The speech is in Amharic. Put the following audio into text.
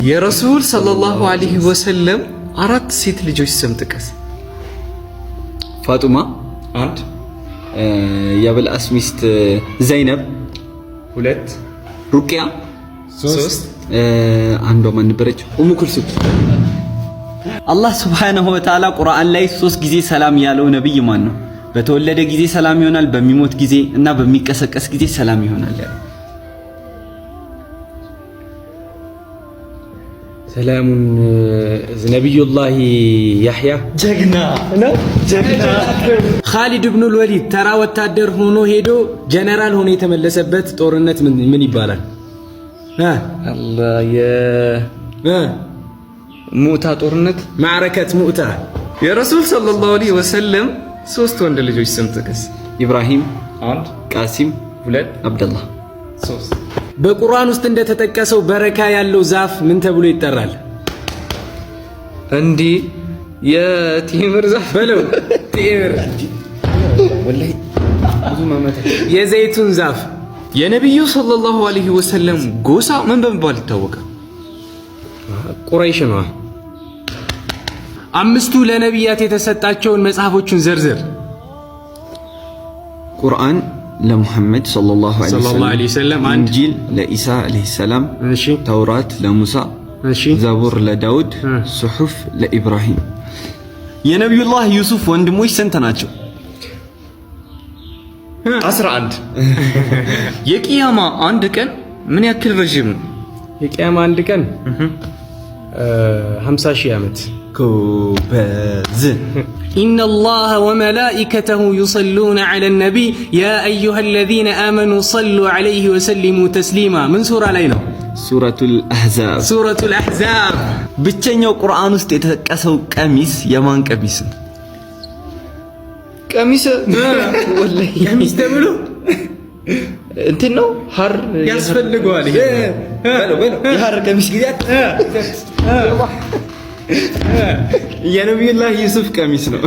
የረሱል ሰለላሁ ዐለይሂ ወሰለም አራት ሴት ልጆች ስም ጥቀስ። ፋጡማ አንድ፣ የአብልአስ ሚስት ዘይነብ ሁለት፣ ሩቅያ ሶስት፣ አንዷ ማን ነበረች? ኡሙ ኩልሱም። አላህ ሱብሓነሁ ወተዓላ ቁርአን ላይ ሶስት ጊዜ ሰላም ያለው ነብይ ማን ነው? በተወለደ ጊዜ ሰላም ይሆናል፣ በሚሞት ጊዜ እና በሚቀሰቀስ ጊዜ ሰላም ይሆናል ያለው። ሰላሙን ነቢዩላህ ያህያ። ጀግና ነው፣ ጀግና። ካሊድ ብኑል ወሊድ ተራ ወታደር ሆኖ ሄዶ ጀነራል ሆኖ የተመለሰበት ጦርነት ምን ይባላል? አላህ፣ የሙዕታ ጦርነት። معركة ሙዕታ። የረሱል ሰለላሁ ዐለይሂ ወሰለም ሶስት ወንድ ልጆች ስም ጥቀስ። ኢብራሂም አንድ፣ ቃሲም፣ ሁለት፣ አብደላህ። ሶስት። በቁርአን ውስጥ እንደተጠቀሰው በረካ ያለው ዛፍ ምን ተብሎ ይጠራል? እንዲህ የቴምር ዛፍ። በለው ቴምር፣ የዘይቱን ዛፍ። የነቢዩ ሰለላሁ ዐለይሂ ወሰለም ጎሳ ምን በመባል ይታወቃል? ቁረይሽ ነው። አምስቱ ለነቢያት የተሰጣቸውን መጽሐፎቹን ዘርዝር። ቁርአን ለሙሐመድ ሰለላሁ ዐለይሂ ወሰለም፣ አንድ፣ ኢንጂል ለኢሳ ዐለይሂ ሰላም፣ እሺ፣ ተውራት ለሙሳ፣ እሺ፣ ዘቡር ለዳውድ፣ ሱሑፍ ለኢብራሂም። የነቢዩላህ ዩሱፍ ወንድሞች ስንት ናቸው? 11። የቂያማ አንድ ቀን ምን ያክል ረዥም ነው? የቂያማ አንድ ቀን 50 ሺህ ዓመት። ጎበዝ። إن الله وملائكته يصلون على النبي يا أيها الذين آمنوا صلوا عليه وسلموا تسليما ምን ሱራ ላይ ነው? ሱረቱል አሕዛብ። ሱረቱል አሕዛብ። ብቸኛው ቁርአን ውስጥ የተጠቀሰው ቀሚስ የማን ቀሚስ ነው? ቀሚስ ወላሂ። ቀሚስ ተብሎ እንትን ነው፣ ሐር። ያስፈልገዋል። ይሄ በለው በለው፣ የሐር ቀሚስ። የነቢዩላህ ዩሱፍ ቀሚስ ነው።